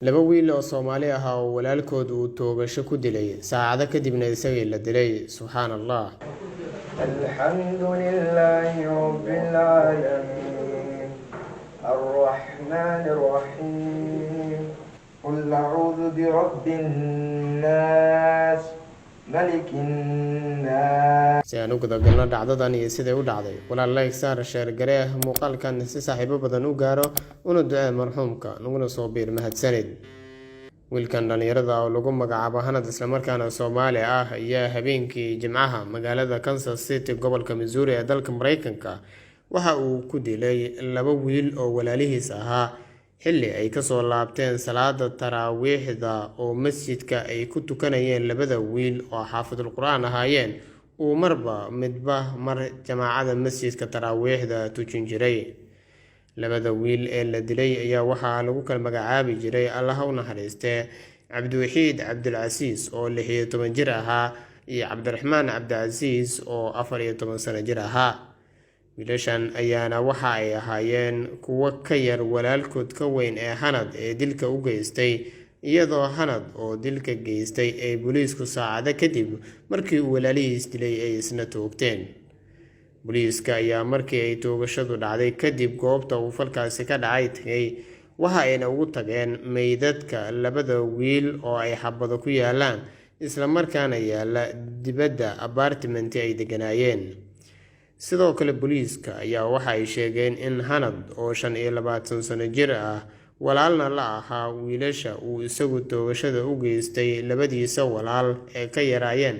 Laba wiil oo Soomaali ah oo walaalkood uu toogasho ku dilay, saacado kadibna isagii la dilay. Subxaan Allah. الحمد لله رب العالمين الرحمن الرحيم قل أعوذ برب الناس ملك الناس. Si aan u gudagalno dhacdadan iyo siday u dhacday, walaal, like saar, share garee muuqaalkan si saaxiibo badan u gaaro, una ducee marxuumka, naguna soo biir. Mahadsanid. Wiilkan dhallinyarada oo lagu magacaabo Hanad, islamarkaana Soomaali ah, ayaa habeenkii Jimcaha magaalada Kansas City, gobolka Missouri ee dalka Mareykanka, waxa uu ku dilay laba wiil oo walaalihiis ahaa xilli ay kasoo laabteen salaada taraawiixda oo masjidka ay ku tukanayeen. Labada wiil oo xaafidul Qur-aan ahaayeen, uu marba midba mar jamaacada masjidka taraawiixda tujin jiray. Labada wiil ee la dilay ayaa waxaa lagu kala magacaabi jiray, Allaha u naxariistee, Cabdiwaxiid Cabdilcasiis oo 16 jir ahaa iyo Cabdiraxmaan Cabdicasiis oo 14 sano jir ahaa. Wiilashan ayaana waxa ay ahaayeen kuwo ka yar walaalkood ka weyn ee Hanad ee dilka u geystay, iyadoo Hanad oo dilka geystay ay booliisku saacado kadib markii uu walaalihiis dilay ay isna toogteen. Booliiska ayaa markii ay toogashadu dhacday kadib goobta uu falkaasi ka dhacay tegay, waxa ayna ugu tageen meydadka labada wiil oo ay xabado ku yaalaan, islamarkaana yaala dibadda apartment-i ay deganaayeen. Sidoo kale booliiska ayaa waxa ay sheegeen in Hanad oo 25 sano jir ah, walaalna la ahaa wiilasha, uu isagu toogashada u geystay labadiisa walaal ee ka yaraayeen,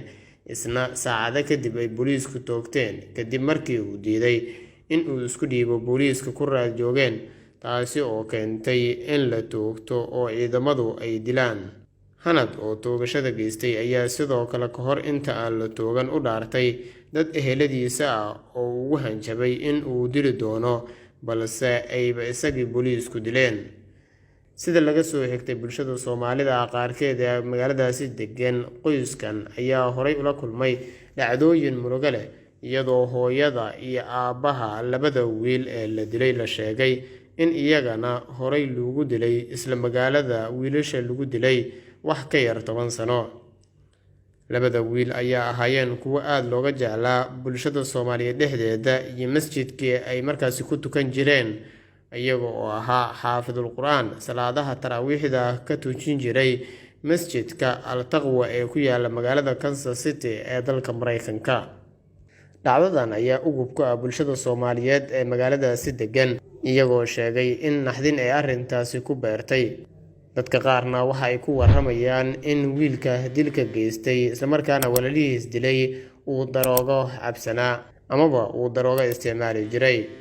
isna saacado kadib ay booliisku toogteen kadib markii uu diiday in uu isku dhiibo booliiska ku raad joogeen, taasi oo keentay in la toogto oo ciidamadu ay dilaan. Hanad oo toogashada geystay ayaa sidoo kale ka hor inta aan la toogan u dhaartay dad eheladiisa ah oo ugu hanjabay in uu dili doono, balse ayba isagii booliisku dileen. Sida laga soo xigtay bulshada Soomaalida ah qaarkeed ee magaaladaasi degan, qoyskan ayaa horay ula kulmay dhacdooyin murugo leh, iyadoo hooyada iyo aabbaha labada wiil ee la dilay la sheegay in iyagana horay loogu dilay isla magaalada wiilasha lagu dilay wax ka yar 10 sano. Labada wiil ayaa ahaayeen kuwo aada looga jeclaa bulshada Soomaaliyeed dhexdeeda iyo masjidkii ay markaasi ku tukan jireen, iyaga oo ahaa xaafidul Qur-aan, salaadaha taraawiixda ka tujin jiray masjidka Al Taqwa ee ku yaala magaalada Kansas City ee dalka Mareykanka. Dhacdadan ayaa ugub ku ah bulshada Soomaaliyeed ee magaaladaasi degan, iyagoo sheegay in naxdin ay arrintaasi ku beertay. Dadka qaarna waxa ay ku waramayaan in wiilka dilka geystay, islamarkaana walaalihiis dilay, uu daroogo cabsanaa amaba uu daroogo isticmaali jiray.